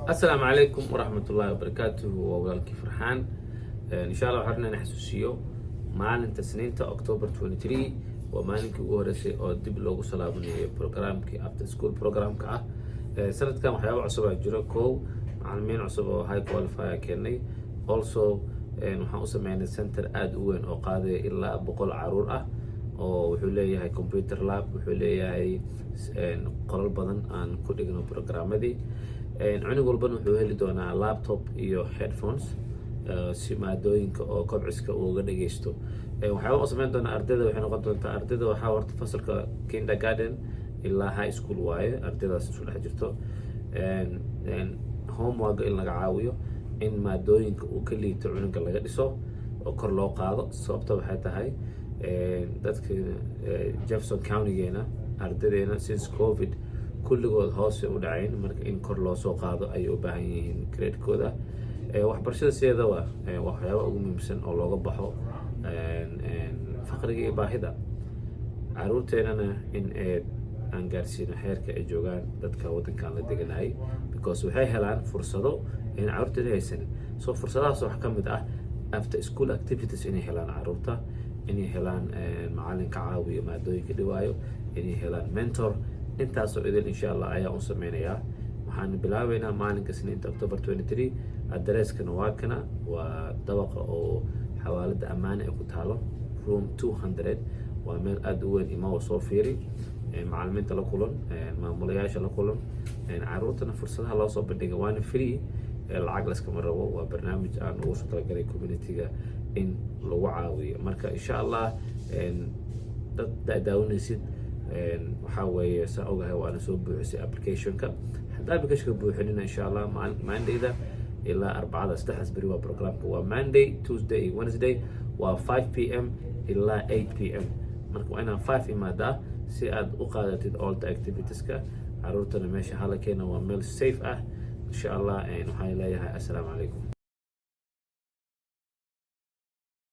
Asalaamu calaykum waraxmatullaahi wabarakaatuhu. Waa walaalkii Farxaan. Insha Allah waxaan rabnaa inaan xasuusiyo maalinta Isniinta, October 23, waa maalinkii ugu horeysay oo dib loogu salaaminayo programkii after school programka ah. Sanadkan waxyaaba cusub aa jiro. Kow, macalimiin cusub oo high qualify keenay. Also waxaan u sameynay center aada u weyn oo qaadaya ilaa 100 caruur ah, oo wuxuu leeyahay computer lab, wuxuu leeyahay qolal badan aan ku dhigno programmadii. Cunug walbana wuxuu heli doonaa laptop iyo headphones si maadooyinka oo kobciska uu uga dhageysto. Waxyaaba u sameyn doonaa ardayda waxay noqon doontaa, ardayda waxaa horta fasalka kindergarten ilaa high school waaye. Ardaydaas isku dhex jirto, homework in laga caawiyo, in maadooyinka uu ka liito cunuga laga dhiso oo kor loo qaado. Sababta waxay tahay, dadka Jefferson Countygeena ardaydeena since COVID kulligood hoose u dhacayn. Marka in kor loo soo qaado ayay u baahan yihiin gradekooda. Waxbarashada sideedaba waa waxyaaba ugu muhiimsan oo looga baxo faqriga iyo baahida. Caruurteenana in aan gaarsiino xeerka ay joogaan dadka waddankan la deganahay, because waxay helaan fursado ayna caruurteena haysanin. So fursadahaas waxaa ka mid ah after school activities inay helaan caruurta, inay helaan macalin ka caawiyo maadooyinka dhibaayo, inay helaan mentor. Intaasoo idil insha Allah ayaa u sameynayaa. Waxaan bilaabeynaa maalinka Isniinta, October 23. Adareskana waa kana, waa dabaqa oo xawaalada Ammaane ay ku taalo, room 200. Waa meel aada u weyn. Imawa, soo fiiri, macalimiinta la kulan, maamulayaasha la kulan, caruurtana fursadaha loo soo bandhiga. Waana free, lacag layskama rabo. Waa barnaamij aan ugu soo talagalay communityga in lagu caawiyo. Marka insha Allah dad daawanaysid, waxaa weeye, saa ogahay waana soo buuxisay applicationka. Haddaa applicationka buuxinina, insha Allah Mondayda ilaa Arbacada, saddexdaas beri waa programka. Waa Monday, Tuesday iyo Wednesday, waa 5 p.m. ilaa 8 p.m. Marka waa inaad 5 imaadaa si aad u qaadatid all the activitieska. Caruurtana meesha hala keena, waa meel safe ah insha Allah. Waxaan leeyahay assalaamu calaykum.